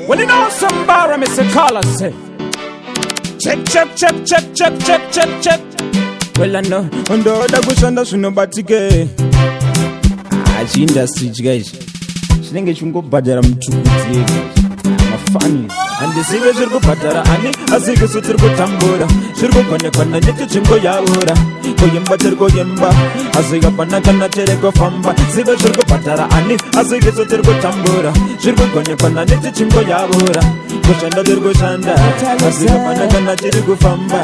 Well, you know somebody, me say call us, say. Check, check, check, check, check, check, check, check. Well, I know. Ndoda kushanda zvinobatike. Ah, chiindustry chika ichi chinenge chingobhadhara mutukudzi ega, mafanis. Handizive zviri kubhadhara ani, asi isu tiri kutambura. Zviri kugonekwana nechitsvingo yaura. Kuimba tiri kuimba, asi hapana kana tiri kufamba. Zive zviri kubhadhara ani, asi isu tiri kutambura. Zviri kugonekwana nechitsvingo yaura. Kushanda tiri kushanda, asi hapana kana tiri kufamba.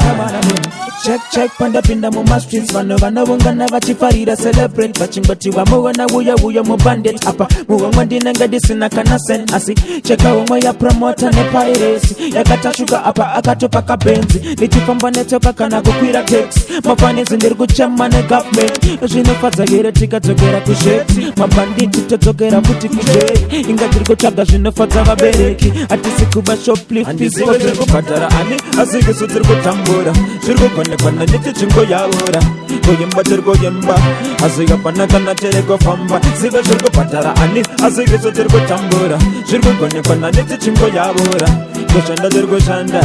Check, check, pandapinda mumastreets, vanhu vanovungana vachifarira, celebrate, vachingoti vamuona uyo uyo mubandit. Apa muhomwe ndinenge ndisina kana sen, asi cheka homwe yapromota nepiracy yakatashuka apa akatopa kabenzi. Ndichifamba netsoka kana kukwira taxi, mafanisi ndiri kuchema negovernment. Zvinofadza here tikadzokera kuzheti, mabhanditi todzokera futi kujeri? Inga tiri kutsvaga zvinofadza vabereki, hatisi kuba shoplift. Handizive zviri kubhadhara ani, asi isu tiri kutambura. Zviri kugonekwana nechitsvingo yaura. Kuimba tiri kuimba, asi hapana kana tiri kufamba. Zive zviri kubhadhara ani, asi isu tiri kutambura. Zviri kugonekwana nechitsvingo yaura. Kushanda tiri kushanda,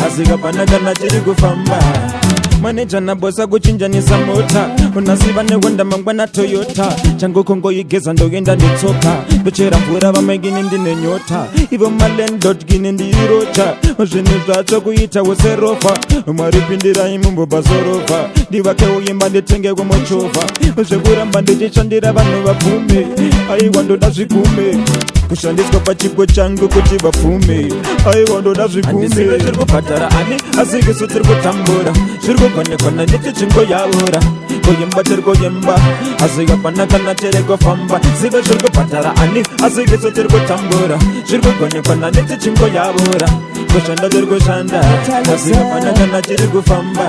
asi hapana kana tiri kufamba. Maneja nabosa kuchinjanisa mota, unasiva nehonda, mangwana Toyota. Changu kongoigeza, ndoenda netsoka, ndochera mvura, vamwe gini ndine nyota. Ivo malandlord, gini ndirocha zvinhu zvacho kuita userofa. Mwari pindirai mumbobhasorova, ndivake uimba, nditenge kumuchovha. Zvekuramba ndichishandira vanhu vapfume, aiwa, ndoda zvigume. Kushandiswa pachipo changu kuti vapfume, aiwa, ndoda zvigume. Zviri kubhadhara ani, asi isu tiri kutambura. Zviri kugonekwana nechitsvingo yaura. Kuimba tiri kuimba, asi hapana kana tiri kufamba. Zive zviri kubhadhara ani, asi isu tiri kutambura. Zviri kugonekwana nechitsvingo yaura. Kushanda tiri kushanda, asi hapana kana tiri kufamba.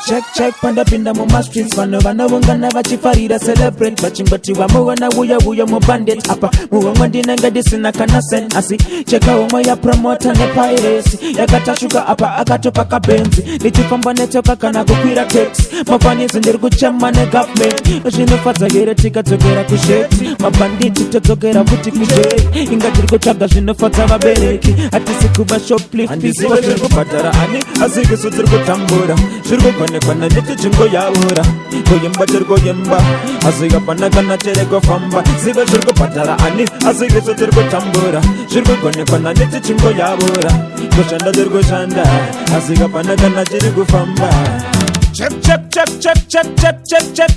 Check, check, pandapinda mumastreets, vanhu vanovungana vachifarira, celebrate, vachingoti vamuona uyo uyo mubandit. Apa muhomwe ndinenge ndisina kana sen, asi cheka homwe yapromota nepiracy yakatashuka apa akatopa kabenzi. Ndichifamba netsoka kana kukwira taxi, mafanisi ndiri kuchema negovernment. Zvinofadza here tikadzokera kuzheti, mabhanditi todzokera futi kujeri? Inga tiri kutsvaga zvinofadza vabereki, hatisi kuba shoplift. Handizive zviri kubhadhara ani, asi isu tiri kutambura. Zviri kugonekwana nechitsvingo yaura. Kuimba tiri kuimba, asi hapana kana tiri kufamba. Zive zviri kubhadhara ani, asi isu tiri kutambura. Zviri kugonekwana nechitsvingo yaura. Kushanda tiri kushanda, asi hapana kana tiri kufamba. Check, check, check, check, check, check, check, check.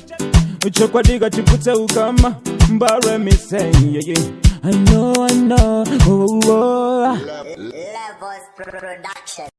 Chokwadi kachiputse ukama. Mbare me say, yeah. I know, I know, oh. Levels Production.